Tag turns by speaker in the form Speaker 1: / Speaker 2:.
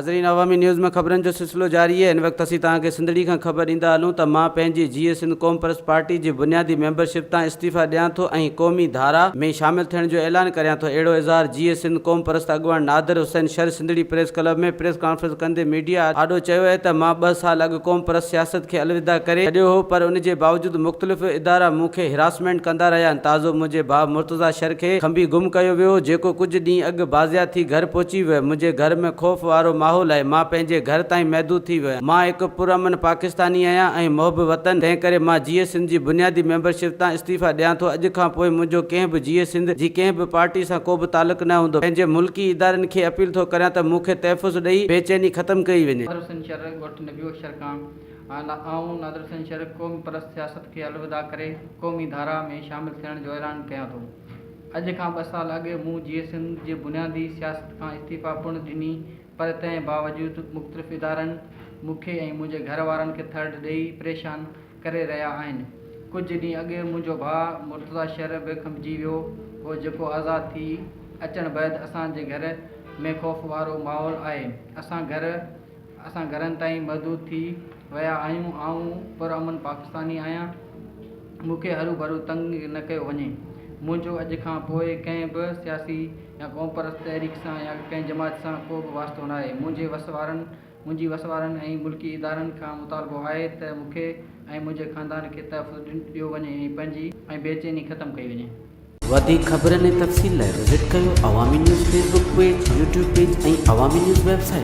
Speaker 1: ناظرين عوامي نيوز ۾ خبرن جو سلسلو جاري آهي هن وقت اسين توهان کي سنڌڙي کان خبر ڏيندا هلون ته مان پنهنجي جيئي سنڌ قومپرست پارٽي جي بنيادي ميمبرشپ تان استعيفا ڏيان ٿو ۽ قومي ڌارا ۾ شامل ٿيڻ جو اعلان ڪريان ٿو اهڙو اظهار جيئي سنڌ قومپرست اڳواڻ Nadir Hussain Shar Sindhri press club ۾ press conference ڪندي ميڊيا آڏو چيو اهي ته مان ٻه سال اڳ قومپرست سياست کي الوداع ڪري ڇڏيو هو پر ان جي باوجود مختلف ادارا مون کي هراسمينٽ ڪندا رهيا آهن تازو منهنجي ڀاء مرتضيٰ شر کي کنڀي گم ڪيو ويو هو جيڪو ڪجهه ڏينهن اڳ بازياب ٿي گهر پهچي ويو منهنجي گهر ۾ خوف وارو ماحول آهي مان پنهنجي گهر تائين محدود ٿي ويو آهيان مان هڪ پرامن پاڪستاني آهيان ۽ محب وطن تنهن ڪري مان جيئي سنڌ جي بنيادي ميمبرشپ تان استعيفيٰ ڏيان ٿو اڄ کان پوء منهنجو ڪنهن به جيئي سنڌ جي ڪنهن به پارٽي سان ڪو به تعلق نه هوندو پنهنجي ملڪي ادارن کي اپيل ٿو ڪريان ته مون کي تحفظ ڏئي بيچيني ختم ڪئي وڃي.
Speaker 2: نادر حسين شر ڳوٺ نبي بخش شر کان آئون نادر حسين شر قوم پرست سياست کي الوداع ڪري قومي ڌارا ۾ شامل ٿيڻ جو اعلان ڪيان ٿو. اڄ کان ٻه سال اڳ مون جيئي سنڌ جي بنيادي سياست کان استعيفا پڻ ڏني پر تنهن باوجود مختلف ادارن مون کي ۽ منهنجي گهر وارن کي ٿرڊ ڏئي پريشان ڪري رهيا آهن. ڪجهه ڏينهن اڳ منهنجو ڀاء مرتضيٰ شر به کنڀجي ويو هو جيڪو آزاد ٿي اچڻ بعد اسان جي گهر ۾ خوف وارو ماحول آهي. اسان گهر اسان گهرن تائين محدود ٿي ويا آهيون. آئون پرامن پاڪستاني آهيان. مون کي هروڀرو تنگ نه ڪيو وڃي. منهنجو اڄ کان پوء ڪنهن به سياسي يا قومپرست تحريڪ سان يا ڪنهن جماعت سان ڪو به واسطو ناهي. منهنجي وس وارن منهنجي وس وارن ۽ ملڪي ادارن کان مطالبو آهي ته مون کي ۽ منهنجي خاندان کي تحفظ ڏيو وڃي ۽ پنهنجي ۽ بيچيني ختم ڪئي وڃي.
Speaker 1: وڌيڪ خبرن ۽ تفصيل لاء وزٽ ڪيو Awami news Facebook page, YouTube page ۽ Awami news website.